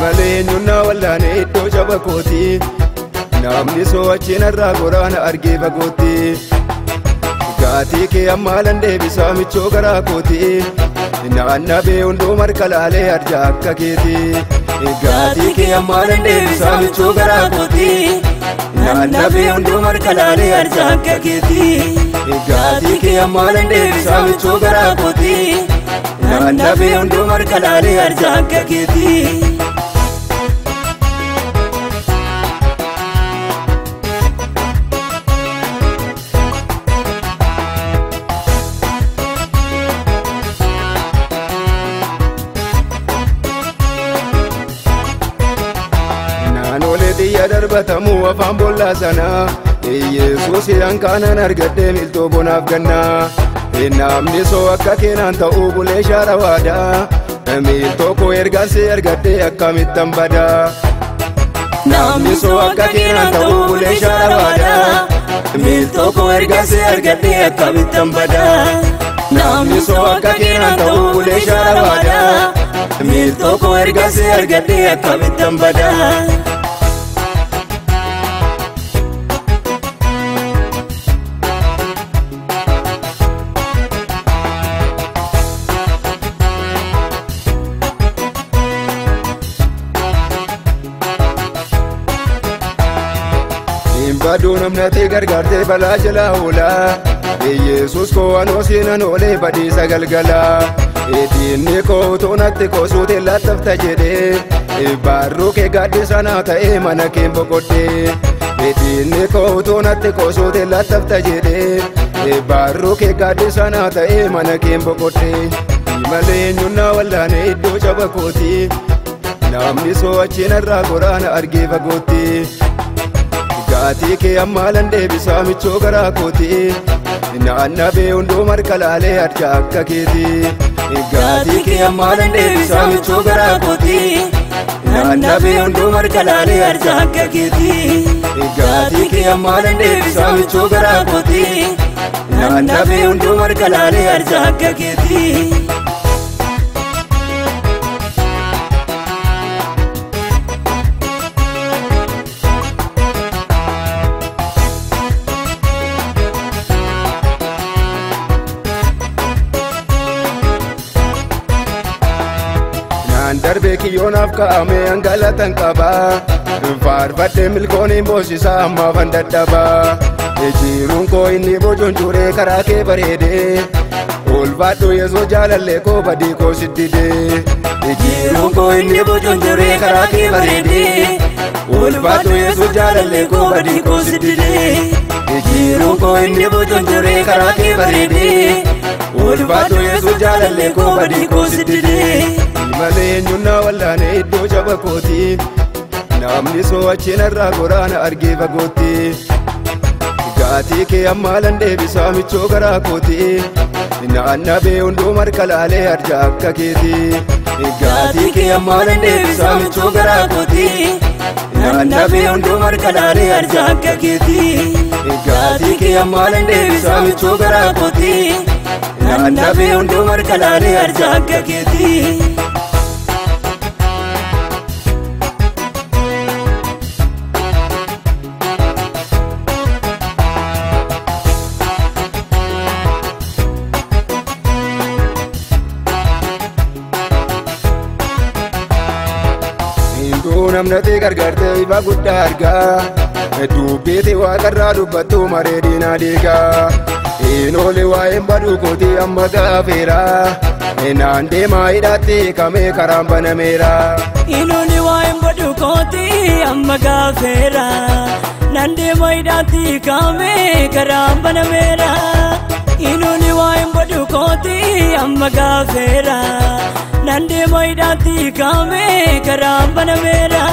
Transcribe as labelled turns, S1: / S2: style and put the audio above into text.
S1: Malee eenyuun wallaane iddoo jaba kooti. Namni so'achiin irraa goraana argee fagootti. Gaatii kee ammaa deebisaa michoo garaa kooti. Naannabee hunduu marka laalee arja akka keeti. Gaatii kee ammaa deebisaa michoo garaa kooti. Naannabee hunduu marka laalee arja akka keeti. Gaatii kee ammaa deebisaa michoo garaa kooti. Naannabee hunduu marka laalee arja akka keeti. Xiyya darbatamuu afaan boollaa sanaa Yesuus hanqaanan argadhee miiltoo bonaaf gannaa. Namni soo akka keenan ta'uu bulee shaara waadaa. Miiltoo koo ergaan si argadhee akkamittan badaa. Namni soo akka keenan ta'uu bulee shaara waadaa. Miiltoo koo ergaan si argadhee akkamittan badaa. Namni soo akka keenan ta'uu bulee shaara waadaa. Miiltoo koo ergaan si argadhee akkamittan badaa. Baduu namnatee gargaartee balaa jalaa oolaa. Yesuus koo anoo seenan oolee badiisa galgalaa. Diinni koo utuu natti koosuutiin lattafta jedhee. Barruu kee gaaddisa naa ta'ee mana kee boqodhee. Diinni koo utuu natti koosuutiin lattafta jedhee. Barruu kee gaaddisa naa ta'ee mana kee boqodhee. Malee eenyuun wallaane iddoo jaba kooti. Namni so'achiin irraa goraana argee fagootti. Gaatii kee ammaa deebisaa michoo garaa kooti. Naannabee hunduu marka laalee arja akka keeti. Gaatii kee ammaa deebisaa michoo garaa kooti. Naannabee hunduu marka laalee arja akka keeti. Gaatii kee ammaa deebisaa michoo garaa kooti. Naannabee hunduu marka laalee arja akka keeti. Darbee kiyyoonaaf kaa'ame hangalatan qabaa. Faarfadhee milkooniin boosisaa ammaafan dadhabaa. Jiruun koo inni bojoon juuree karaa kee bareedee. Ulfaadhu Yesuus jaalallee koo badii koo siddidee. Jiruun koo inni bojoon juuree karaa kee bareedee. Ulfaadhu Yesuus jaalallee koo badii koo siddidee. Jiruun koo inni bojoon juuree karaa kee bareedee. Ulfaadhu Yesuus jaalallee koo badii koo siddidee. Malee eenyuun wallaane iddoo jaba kooti. Namni so'achiin irraa goraana argee fagootti. Gaatii kee ammaa deebisaa michoo garaa kooti. Naannabee hunduu marka laalee arja akka keeti. Gaatii kee ammaa deebisaa michoo garaa kooti. Naannabee hunduu marka laalee arja akka keeti. Gaatii kee ammaa deebisaa michoo garaa kooti. Naannabee hunduu marka laalee arja akka keeti. Namnatee gargaartee ifa guddaa argaa. Dubbiitii waaqarraa dubbattu maree diinaa diigaa. Inoole waa'een baduu kooti amma gaafeera. Naan deemaa hidhaatti kamee karaan banameera.
S2: Inoole waa'een baduu kooti amma gaafeera. Naan deemaa hidhaatti kamee karaan banameera. Inoole waa'een baduu kooti amma gaafeera. Naan deemaa hidhaatti kamee karaan banameera.